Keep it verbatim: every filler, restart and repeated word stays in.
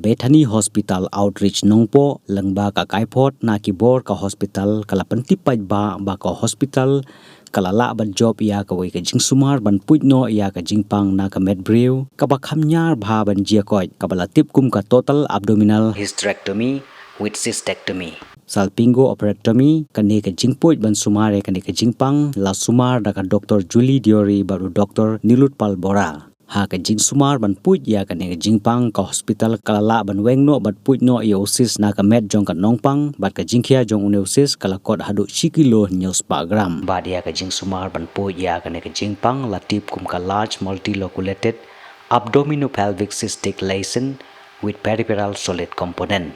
Bethany Hospital Outreach Nongpoh, lyngba ka kaiphod na ki bor ka hospital, ka la pyntip paidbah ba ka hospital ka la lah ban jop ïa kawei ka jingsumar ban puid noh ïa ka jingpang na ka met briew kaba kham ñiar bha ban jia koit, kaba la tip kum ka total abdominal hysterectomy with cystectomy. Salpingo operectomy, kane ka jingpuid ban sumar ïa kane ka jingpang la sumar da ka Doktor Julie Diori bad u Doktor Nilotpal Bora. Ha ka jingsumar ban puid ïa kane ka jingpang, ka hospital ka la lah ban weng noh bad puid noh ïa u cyst na ka met jong ka nongpang, bad ka jingkhia jong une u cyst ka la kot haduh shi kilo hynñiew spah gram. Bad ïa ka jingsumar ban puid ïa kane ka jingpang la tip kum ka large multiloculated abdominopelvic cystic lesion with peripheral solid component.